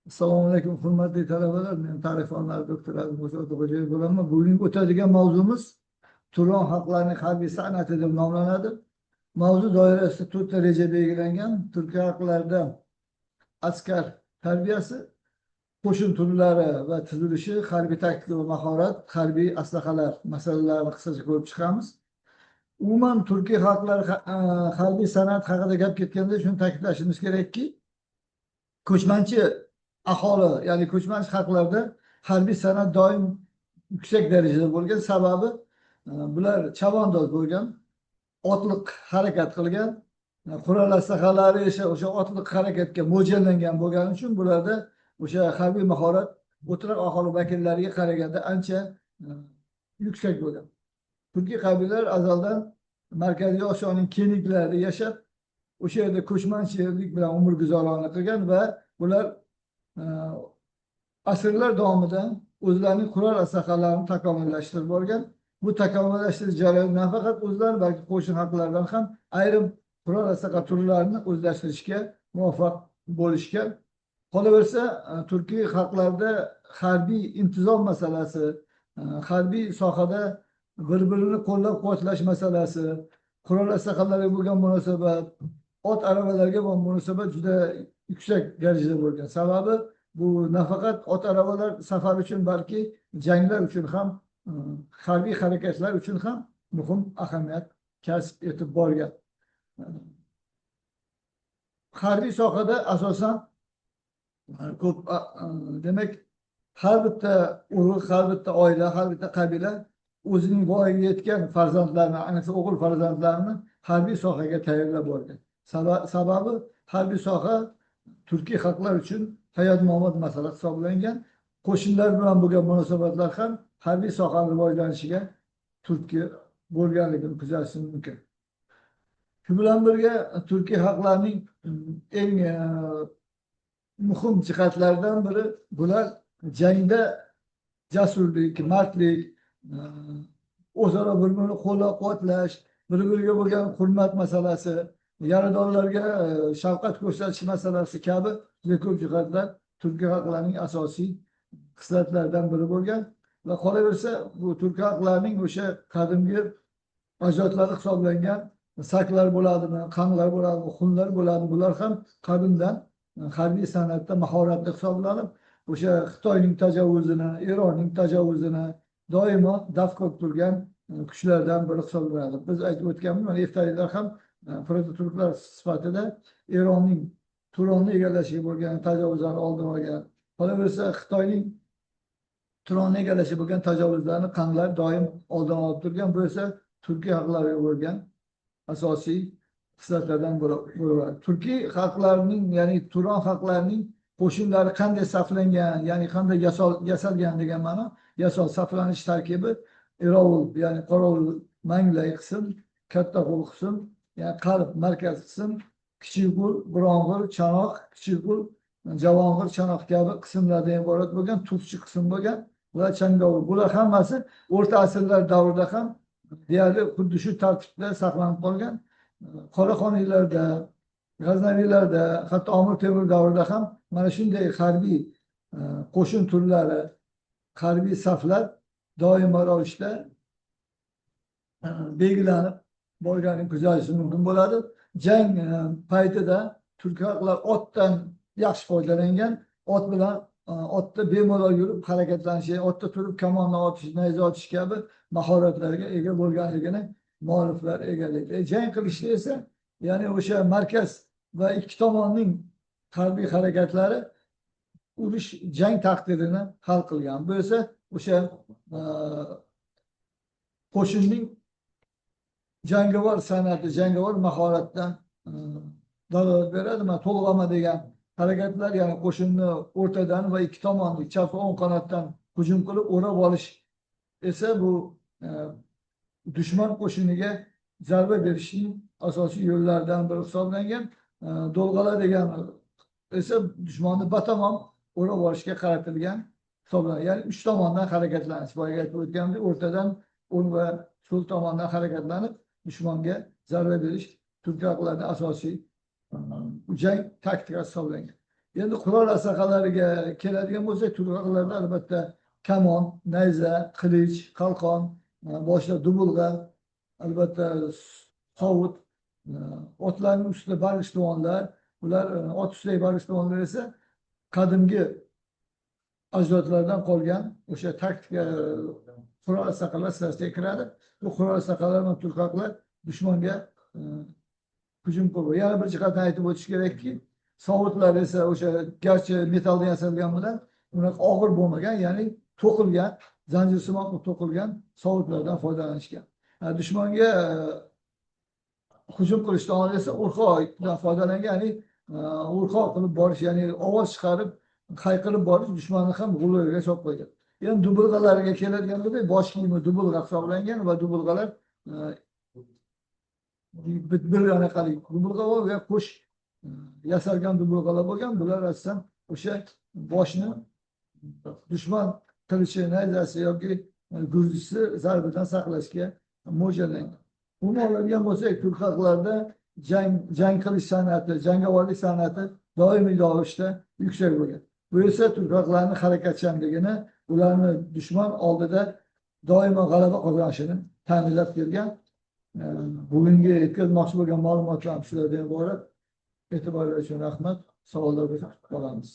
Assalomu alaykum, hurmatli talabalar. Men tarix fanlari doktori Azim Xo'jayev bo'laman. Bugungi o'tadigan mavzumiz Turon xalqlarining harbiy san'ati deb nomlanadi. Mavzu doirasida to'rtta reja belgilangan. Turkiy xalqlarda askar tarbiyasi, qo'shin turlari va tuzilishi, harbiy taktika va mahorat, harbiy aslahalar masalalarini qisqacha ko'rib chiqamiz. Umuman, turkiy xalqlar harbiy san'at haqida gap ketganda shuni ta'kidlashimiz kerakki, ko'chmanchi aholi, ya'ni ko'chmanchi xalqlarda harbiy san'at doim yuksak darajada bo'lgan. Sababi bular chavandoz bo'lgan, otliq harakat qilgan, qurol aslahalari esa o'sha otliq harakatga mo'ljallangan bo'lgani uchun bularda o'sha harbiy mahorat o'tiroq aholi vakillariga qaraganda ancha yuksak bo'lgan. Turkiy qabilalar azaldan Markaziy Osiyoning kengliklarida yashab, o'sha yerda ko'chmanchilik bilan umr guzaroni qilgan va bular asrlar davomida o'zlarining qurol aslahalarini takomillashtirib borgan. Bu takomillashtirish jarayoni nafaqat o'zlari, balki qo'shni xalqlardan ham ayrim qurol aslaha turlarini o'zlashtirishga muvaffaq bo'lishgan. Qolaversa, turkiy xalqlarda harbiy intizom masalasi, harbiy sohada bir birini qo'llab quvvatlash masalasi, qurol aslahalarga bo'lgan munosabat, ot aravalarga bo'lgan munosabat juda yuksak darajada bo'lgan. Sababi bu nafaqat ot aravalar safar uchun, balki janglar uchun ham, harbiy harakatlar uchun ham muhim ahamiyat kasb etib borgan. Harbiy sohada asosan ko'p, demak, har bitta urug', har bitta oila, har bitta qabila o'zining voyaga yetgan farzandlarini, ayniqsa o'g'il farzandlarini harbiy sohaga tayyorlab borgan. Sababi harbiy soha turkiy xalqlar uchun hayot mamot masalasi hisoblangan. Qo'shinlar bilan bo'lgan munosabatlar ham harbiy sohani rivojlanishiga turtki bo'lganligini kuzatish mumkin. Shu bilan birga turkiy xalqlarning eng muhim jihatlaridan biri bular jangda jasurlik, mardlik, o'zaro bir birini qo'llab quvvatlash, bir biriga bo'lgan hurmat masalasi, yaradorlarga shafqat ko'rsatish masalasi kabi juda ko'p jihatlar turkiy xalqlarning asosiy xislatlaridan biri bo'lgan. Va qolaversa, bu turkiy xalqlarning o'sha qadimgi ajdodlari hisoblangan saklar bo'ladimi, qanglar bo'ladimi, xunlar bo'ladimi, bular ham qadimdan harbiy san'atda mahoratli hisoblanib, o'sha Xitoyning tajovuzini, Eronning tajovuzini doimo daf qilib turgan kuchlardan biri hisoblanadi. Biz aytib o'tganmiz, mana eftalilar ham prototurklar sifatida Eronning Turonni egallashiga bo'lgan tajovuzlarni oldini olgan. Qolaversa, Xitoyning Turonni egallashiga bo'lgan tajovuzlarni qanglar doim oldini olib turgan. Bu esa turkiy xalqlarga bo'lgan asosiy xislatlardan bo'ladi. Turkiy xalqlarning, ya'ni Turon xalqlarining qo'shinlari qanday saflangan, ya'ni qanday yasalgan degan ma'no, yasal saflanish tarkibi irovul, ya'ni qorovul manglay qism, katta qo'l qism, ya'ni qalb markaz qism, kichik qo'l, burong'ir, chanoq, kichik qo'l, javong'ir, chanoq kabi qismlardan iborat bo'lgan, tufchi qism bo'lgan va changovul. Bular hammasi o'rta asrlar davrida ham deyarli xuddi shu tartibda saqlanib qolgan. Qoraxoniylarda, G'aznaviylarda, hatto Amir Temur davrida ham mana shunday harbiy qo'shin turlari, harbiy saflar doimo ravishda belgilanib borganini kuzatish mumkin bo'ladi. Jang paytida turkiy xalqlar otdan yaxshi foydalangan, ot bilan otda bemalol yurib harakatlanishi, otda turib kamonni otish, nayza otish kabi mahoratlarga ega bo'lganligini mualliflar egallaydi. Jang qilishda esa, ya'ni o'sha markaz va ikki tomonning harbiy harakatlari urush, jang taqdirini hal qilgan. Bu esa o'sha qo'shinning jangovar san'ati, jangovar mahoratdan dalolat beradi. Mana to'lg'ama degan harakatlar, ya'ni qo'shinni o'rtadan va ikki tomonni, chap va o'ng qanotdan hujum qilib o'rab olish esa bu dushman qo'shiniga zarba berishning asosiy yo'llaridan biri hisoblangan. Do'lg'ala degan esa dushmanni batamom o'rab olishga qaratilgan hisoblanadi. Ya'ni uch tomondan harakatlanish, boyagi aytib o'tganimdek, o'rtadan, o'ng va so'l tomondan harakatlanib dushmanga zarba berish turkiy xalqlarning asosiy Jang taktikasi hisoblangan. Endi qurol aslahalariga keladigan bo'lsak, turk xalqlarida albatta kamon, nayza, qilich, qalqon, boshida dubulg'a, albatta sovut, otlarning ustida bargishtovonlar, ular ot ustidagi bargishtovonlar esa qadimgi ajdodlardan qolgan o'sha taktika qurol aslahalar sirasiga kiradi. Bu qurol aslahalar bilan turk xalqlar dushmanga hujum qildi. Yana bir jihatdan aytib o'tish kerakki, sovutlar esa o'sha garchi metalldan yasalgan bilan unaqa og'ir bo'lmagan, ya'ni to'qilgan, zanjirsimon qilib to'qilgan sovutlardan foydalanishgan. Dushmanga hujum qilishdan oldin esa urxodan foydalangan, ya'ni urxo qilib borish, ya'ni ovoz chiqarib hayqirib borish dushmanni ham g'uluriga solib qo'ygan. Endi dubulg'alarga keladigan bo'lsak, bosh kiyimi dubulg'a hisoblangan va dubulg'alar bir anaqalik dubulg'a va qo'sh yasalgan dubulg'alar bo'lgan. Bular asosan o'sha boshni dushman qilichi, nayzasi yoki gurzisi zarbidan saqlashga mo'ljallangan. Umuman oladigan bo'lsak, turk xalqlarida jang qilish san'ati, jangovarlik san'ati doimiy ravishda yuksak bo'lgan. Bu esa turk xalqlarining harakatchanligini, ularni dushman oldida doimo g'alaba qozonishini ta'minlab kelgan. Bugungi yetkazmoqchi bo'lgan ma'lumotlarim shulardan iborat. E'tiboringiz uchun rahmat. Savollar bo'lsa kutib qolamiz.